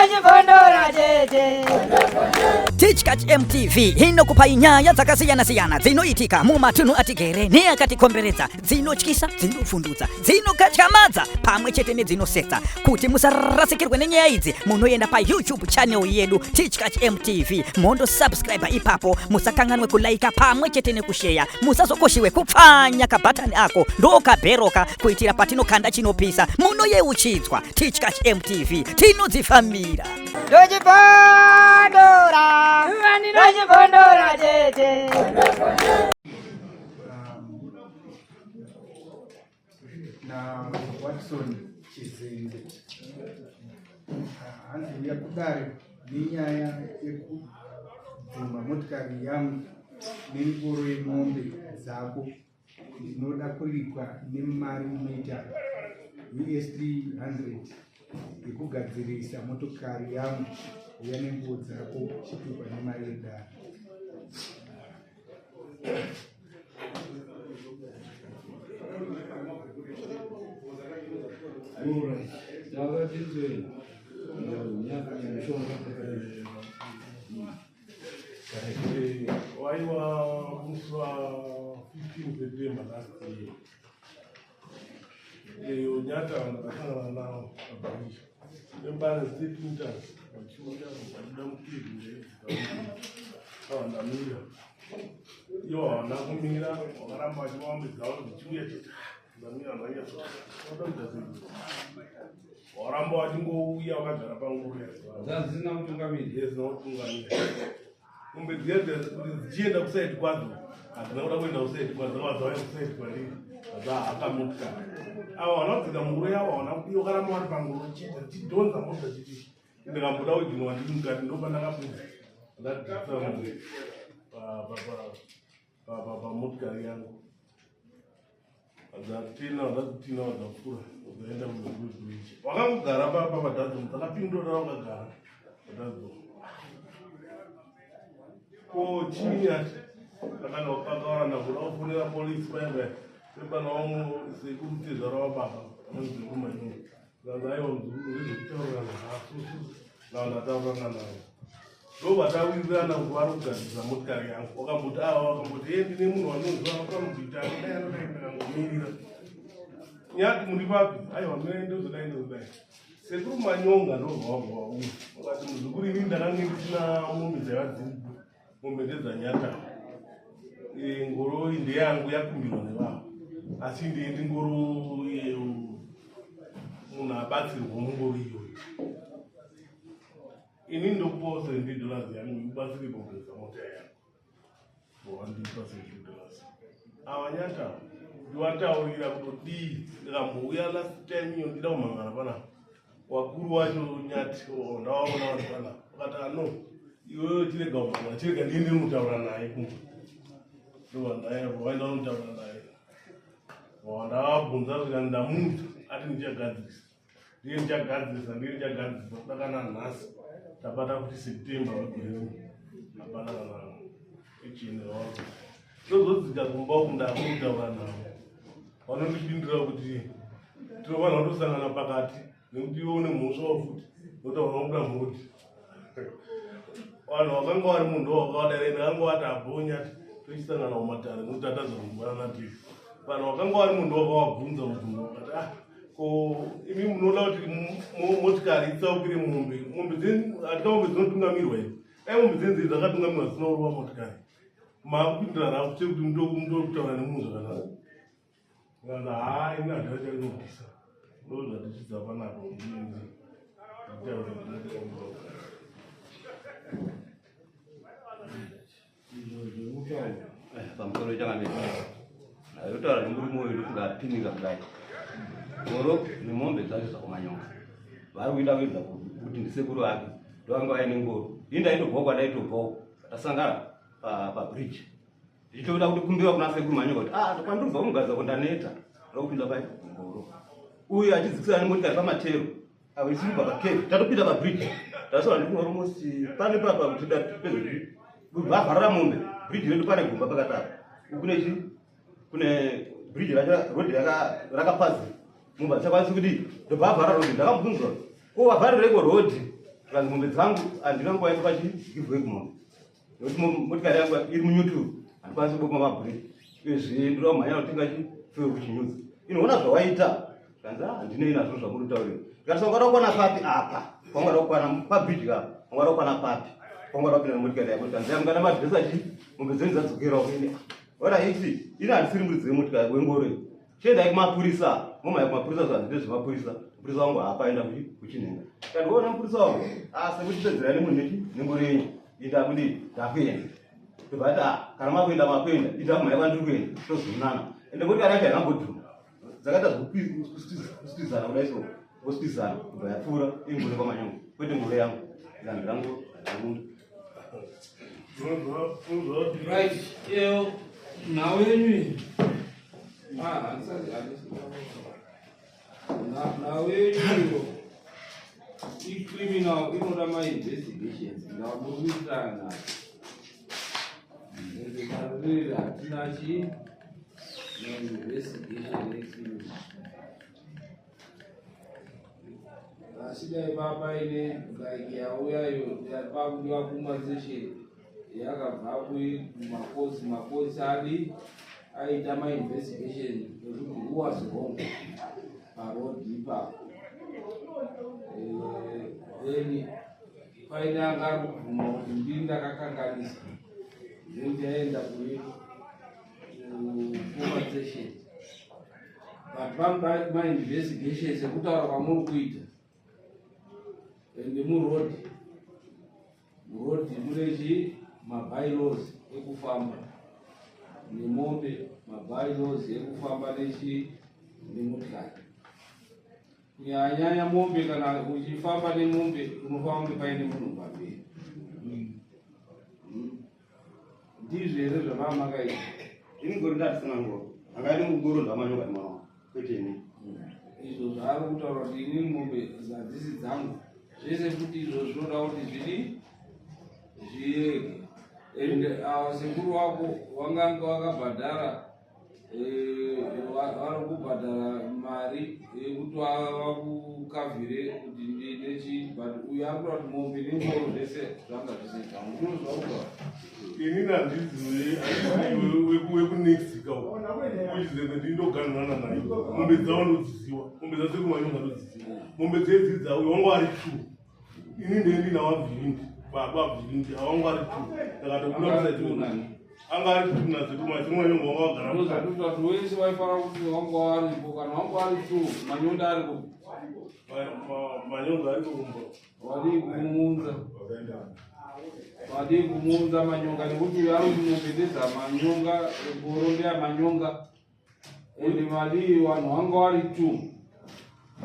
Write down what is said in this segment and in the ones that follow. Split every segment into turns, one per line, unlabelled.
Ndochibondora chete.
Tichkach MTV inokupai nyaya dzakasiyana-siyana dzinoitika mumatunhu atigere neakatikomberedza, dzinotyisa, dzinovhundutsa, dzinokatyamadza pamwe chete nedzinosetsa. Kuti musarasikirwe nenyaya idzi, munoenda paYouTube channel yedu Tichkach MTV mondosubscribe ipapo. Musakanganwe kulaika pamwe chete nekusheya. Musazokoshiwe kupfanya kabhatani ako ndokabheroka kuitira patinokanda chinopisa munoyeuchidzwa. Tichkach MTV tinodzifambira.
Ndochibondora. Ndochibondora chete.
Na Watson Chizende hanzi uya kudare nenyaya yekubvuma motikari yangu nengoro yemombe dzako. Ndinoda kuripwa nemari inoita US 300 yekugadzirisa motokari yangu. Uya nenguo dzako chitupa nemari yedare.
Waiwa musi wa 15 September last year. Eyo nyata vanhu vakasangana navo pabridge. Nembare 30 meters vachiuya vachibuda mukiri ndamira. Ivo havana kumira vakaramba vachivamba dzavo dzichiuya chete. Ndamira ndanyatso. Vanoda kuita sei? Waramba wachingouya wakagara panguru
dzazina mutungamiri.
Dzina mutungamiri. Mombe dziya dziya kuti dzichienda kusaidi kwadzo hadzina kuda kuenda kusaidi kwadzo dzauya kusaidi kwandiri dzahaka motikari. Ava vana kudzika munguro yavo havana kudiwa vakaramba vari panguro chete chidhonza mota chiti ndikamboda kudhinwa ndiri mukati ndopandakabuda ndadhisa mombe pamotikari yangu. Dzatina dzatina dzapfuura dzaenda mubridge. Wakangogara papa padhadzo dzakapindura wakagara padhadzo. Ko chini ati akana wakakaura kuda kufonera polisi paya paya pepana wangu sekuru tezvara wababa anonzi sekuru Manyoni. Zvanzi aiwa muzukuru ndezvekutaurirana hasusu navo ndataurirana navo. Ndovatawirirana kuti vari kugadzirisa motikari yangu. Wakamboti ava wakamboti ye ndine munhu wanoziva anokuita anodai anodai ndakangomirira. Nyati muri papi? Aiwa mire ndozodai ndozodai. Sekuru Manyonga ndobva wabva wauya. Wakati muzukuru ini ndakange ndisina mombe dzaiva dziripo. Mombe ndedzanyata. Ngoro iyi ndeyangu yakumbirwa nevanhu. Asi ndiendi ngoro munhu abatsirwa mungoro iyoyo. Ini ndokupawo $70 yangu ikubatsire kugeza mota yangu. Wandipa $70. Ava nyata ndiwataurira kutodii ndikambouya last time iyo ndida kumhangana panapa. Wakuru wacho nyati ndawaona vari panapa. Vakati ano iwewe chirega kumhangana chirega ndiende ndinotaura naye kumba. Ndobva vaenda kunotaura naye. Ndavabvunza zvikani ndamuudza ati ndichagadzirisa. Ndiye ndichagadzirisa, ndiye ndichagadzirisa kuda kana nhasi tabata kuti September wegore rino hapana kana echine wako. Tozodzika kumba uku ndakutaura navo. Vanondipindura kuti tinofanira kutosangana pakati nekuti iwe une mhosva futi nekuti hauna kubuda mhoti. Vanhu vakanga vari munhu wakadai ndakanga vati abhonya tochisangana mumatare nekuti tatadza kuzwanana tese. Vanhu vakanga vari munhu wakavabvunza mubvunzo vakati ah ko imi munoda kuti motikari itsaukire mombe, mombe hatina mombe dzinotungamirwa here? Dai mombe dzenyu dzakatungamirwa dzisina kurova motikari makupindirana kuti kuti mutokutaura nemunhu zvakanaka. Nganza haa ini handina chandinobvisa ndozvatichidza panapa.
Pamusoro changamire ndaitotaura nemurume uyu ndofunga apinika kudai ngoro nemombe dzacho dzakumanyonga vari kuita kuedza kuti ndisekuru vake ndovanga vaine ngoro ini ndaitobvawo kwandaitobvawo tasangana pabridge ndichitoda kuti kumbira kuna sekuru manyonga kuti ah kwandiri kubva kumugadza ko ndaneta ndoda kupinda pai ngoro uyu achidzikisira nemotikari pamatero avo isiri kubva pacave tatopinda pabridge tasora ndikuno almost pane papa kuti datipedze vavharira mombe bridge redu pane gomba pakati apa kune chi kune bridge racho road rakapazika mombe hadzisakwanisi kudii ndobva avhara road ndakamubvunzwa ko vavharireko road Zvikanzi mombe dzangu handina nguva yekupa chi give way kumombe nekuti motikari yangu iri munyuturu handikwanisi kubopa mabhureki uyezve ndoda kumhanya kutenga chi fuel kuchinyudza inoona zvawaita. Zvikanzi ah, handinei nazvo zvamuri kutaurira. Ndikati saka ungada kukwana papi apa? Wangada kukwana pabridge apa? Wangada kukwana papi? Wangada kupinda nemotikari yako? Zvikanzi mungada madhiresa chi mombe dzenyu dzadzokerawo kuende. Ora iti ini handisiri muridzi wemotikari wengoro iyi. Chiendai kumapurisa, momhanya kumapurisa zvanzi ndezvemapurisa. Mupurisa wangu haapaenda kuchinhenga. Kati woona mupurisa wangu, ah sekuti pedzerai nemunhu nechi nengoro yenyu. Ini ndakudii? Ndakuenda. Ndobva ati ah kana makuenda makuenda, ini ndakumhanya kwandiri kuenda tozoonana. Ende motikari yacho haina kumbodhuma. Dzakaita zvekukwizana kudai so, voswizana kubva yapfuura ingoro kwamanyongo. Kwete ngoro yangu. Zanzi rangu handina
Right, iyo nhau yenyu iyi. Ah, handisati handisi. Nhau yenyu iyo icriminal inoda mainvestigations ndamuri kuitirana nayo. Ende taruriri hatina chii mainvestigation ecriminal. Asi dai papaine like yauyayo pakudiwa compensation yakabva kumakosi makosi adi aita mainvestigation ekuti who was wrong paroad ipapo. Then paine anga ari kubvuma kuti ndini ndakakanganisa, then taenda kuri kucompensation, but panoda mainvestigation sekutaura kwamuri kuita. Ende muroad muroad mune chi mabylaws ekufamba nemombe, mabylaws ekufamba nechi nemotikari, kunyanyanya mombe. Kana uchifamba nemombe unofamba kunge paine munhu pamberi. Ndizvo here zvavaa makaita?
Ini ngoro ndatisina ngoro. Anga ine ngoro ndamanyoka mwana wangu. Kwete ini.
Izvo zvaari kutaura kuti inini mombe hadzisi dzangu zvese futi izvo zvinoda kuti zvidi zviyege. And ava sekuru wako vanganga vakabhadhara, vari kubhadhara mari yekuti vakukavhire kuti ndine chii, but uyu ari kuda kuti mombe nengoro zvese zvanga zvise dzangu. Ndozvautaura.
Inini handizivi wekunext ka uchizenze ndindoganhurana naye. Mombe dzavo ndodziziwa, mombe dzasekuru Manyonga ndodziziwa, mombe dzedzi dzauyo wanga wari two. Ini ndee ndinawabvirindi baba bvirindi awanga ari two, ndakatobuda musaiti anga ari two nasekuru masekuru Manyonga wanga wagara.
Ndozvatoita kuti wese waifanira kuti wanga waripo. Kana wanga wari two, Manyonda ariko?
Manyonga ariko kumba.
Wadii kumuunza? Wadii kumuunza Manyonga? Nekuti uyu ari kuti mombe ndedzamanyonga, ngoro ndeyamanyonga. Ende madii vanhu vanga vari two?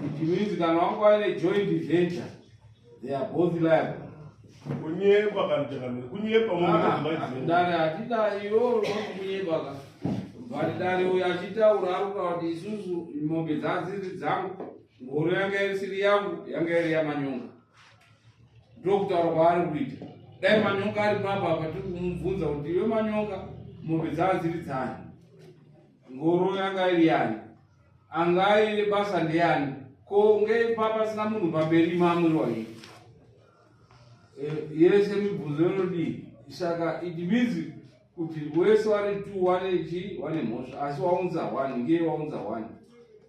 It means kana vanga vaine joint venture, they are both liable.
Kunyepa kana chakamira kunyepa mombe.
Ah,
dzimba.
Dare hatida iwo unoti kunyepa ka, but dare uyu achitaura ari kutaura kuti isusu mombe dzadziri dzangu, ngoro yanga isiri yangu, yanga iri yamanyonga. Ndokutaura kwaari kuita. Dai Manyonga ari papa apa tiri kumubvunza kuti iwe Manyonga, mombe dzadziri dzani, ngoro yanga iri yani, anga aine basa ndeyani? Ko nge pasina munhu pamberi mamwirwa iyi? Yese mibvunzo inodii? Saka it means kuti wese wari two wane chi wane mhosva, asi waunza one ngeye waunza one.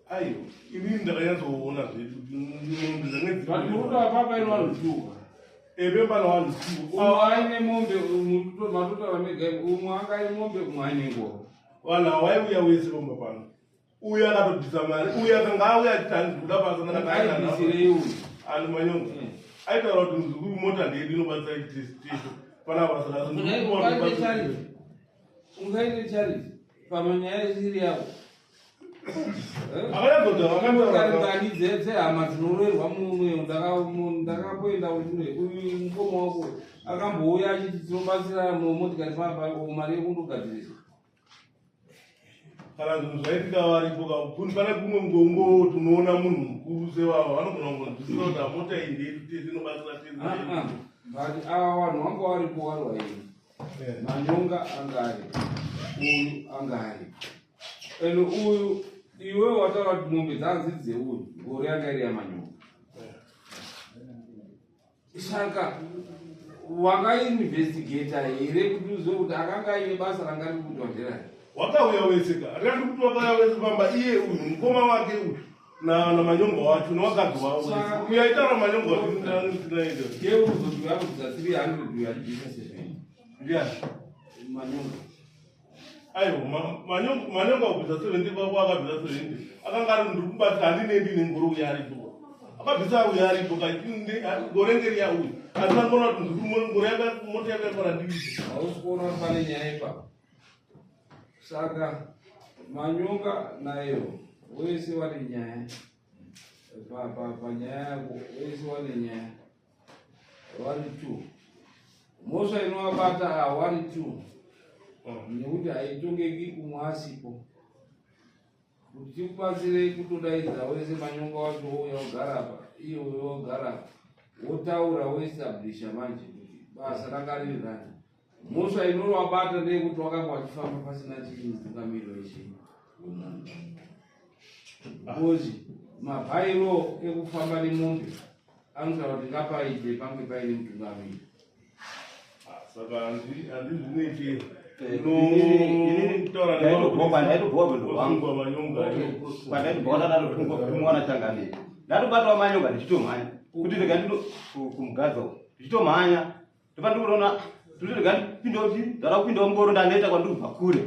Aiwa, inini ndakanyatsoona zvedu kuti mombe dzange
But murudo papa ino vanhu two.
Ebe pana vanhu two.
Umwe aine mombe, matotaura mega, umwe anga aine mombe, umwe aine ngoro.
Vanhu ava vaiuya wese pamba pano. Uyu akatobvisa mari, uyu akanga auya achiti hanzi kuda basa. Ndakati
Aibvisirei uyu?
Andi Manyonga aitaura kuti muzukuru mota ndeyedu inobatsira chitesho panapa, saka
Ungaite charity, ungaite charity pamanyaya isiri yako?
Akanyatsotaura.
Motokari dzehama dzinorerwa mumwe. Ndakamboenda kure, uyu mukoma wako akambouya achiti tinobatsira motikari papa mari yekundogadzirisa.
Kana zvinhu zvaitika varipo ka, pane kumwe ngongo tunoona munhu mukuru sevava vanogona kungonzwisisa kuti hamota iyi ndeyedu tese, inobatsira tese.
Ah, ah. But ava vanhu vanga varipo vari vairi. Manyonga anga aripo, uyu anga aripo, and uyu iwe wataura kuti mombe dzanzi dzeuyu, ngoro yanga iri yamanyonga. Saka wakainvestigata here kuti uzive kuti akanga aine basa ranga riri kuitwa nderai?
Wakauya wese ka akati kuti wakauya wese pamba iye uyu mukoma wake uyu namanyonga wacho newakadzi wavo wese uyu aitaura manyonga wacho ndinaenda
Ndiye uzoti yakubvisa 300 uyu achibvisa 7.
Ndiani?
Manyonga.
Aiwa, Manyonga kubvisa 70 kwako akabvisa 70 akanga ari ndiri kubatira handine ndine ngoro uya aripo akabvisa uya aripo ngoro ngeri ya uyu asi angoona kuti ndiri ngoro yaka mota yaka yakora ndiri
Hausi kuona kuti pane nyaya ipapo. Saka Manyonga nayo wese wane nyaya. Panyaya yako wese wane nyaya. Wari two. Mhosva inovabata hawari two. Nekuti haitongeki umwe asipo. Kuti tikubatsire kutodaidza wese Manyonga wacho wouya wogara apa, iye uyo wogara apa. Wotaura woestablisha manje kuti basa ranga riri rani. Mhosva inovabata ndeyekuti wakanga wachifamba pasina chii mutungamiri wechii wemunhu. Because mabairo ekufamba nemombe anotaura kuti ngapaite pange paine mutungamiri.
Saka handizvineti
Ndaitobhowa rwendo rwangu kwandaitobhowa ndatomuwana changamire ndatobatwa Manyonga ndichitomhanya kuti rega ndino kumugadza uku ndichitomhanya ndopa ndikutoona kuti rega ndipindewo chi ndada kupindawo mungoro ndaneta kwandiri kubva kure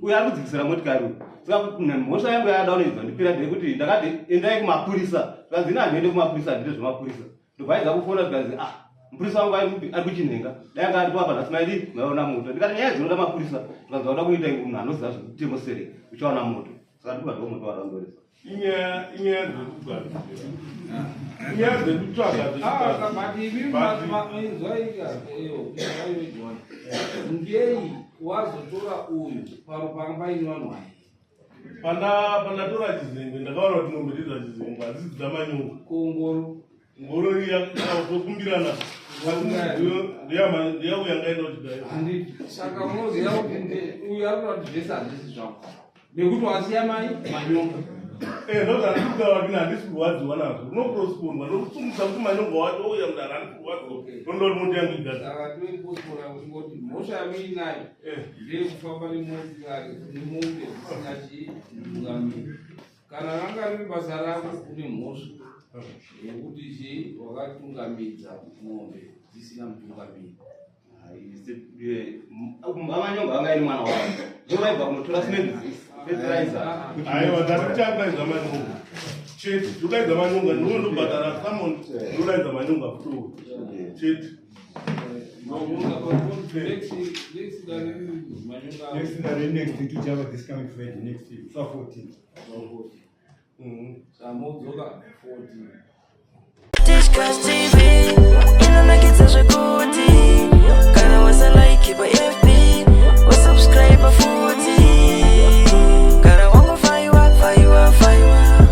uyo ari kudzikisira motikari uyu. Saka mhosva yangu yaada unoidza ndipira ndeyekuti ndakati endai kumapurisa zvikanzi ini handiende kumapurisa handite zvemapurisa. Ndobvaidza kufona zvikanzi ah mupurisa wangu ari kupi? Ari kuchinhenga dai anga aripo apa nhasi maidi maiona moto. Ndikati nyaya dzinoda mapurisa zvikanzi wada kuita munhu anoziva zvemutemo sere uchaona moto. Saka ndikuva ndo moto wada kundoresa.
Inyaya dzekugadzira, inyaya dzekutsvaga.
Ah, but imi inzwaika iyo inzwaiwe John. Ngei wazotora uyu paro panga paine vanhu vai?
Pandatora chizengwe ndakaona kuti mombe ndedza Chizengwe, hadzisi dzaManyonga.
Kongoro.
Ngoro iya tokumbirana ndeyauya ngaenda kuchigayo.
Handiti saka unoziva kuti uyu ari kuda kuti zvese handisi zvangu nekuti wasiya mai Manyonga.
Ndoti handisi kutaura kuti handisi kurwadziwa nazvo, unoprospondwa ndokusungisa kuti Manyonga wacho ouya mudare handisi kurwadziwa, ndoda kuti mota yangu igadzire.
Saka toipospora kungoti mhosva yamuinayo ndeyekufamba nemotikari nemombe zvisina chii mutungamiri. Kana ranga riri basa rako une mhosva yekuti chii wakatungamidza mombe dzisina mutungamiri.
AManyonga vanga iri mwana wavo ndovaibva kunotora cement fertilizer.
Aiwa, ndatichakudaidza Manyonga chete, ndodaidza Manyonga, ndinondobhadhara summon, ndodaidza Manyonga futi chete.
Manyonga next dare riri Manyonga.
Next dare, next to Java, this coming Friday, next week, so 14.
Samodzoka 14.
Tichkach TV inonakidza zvekuru.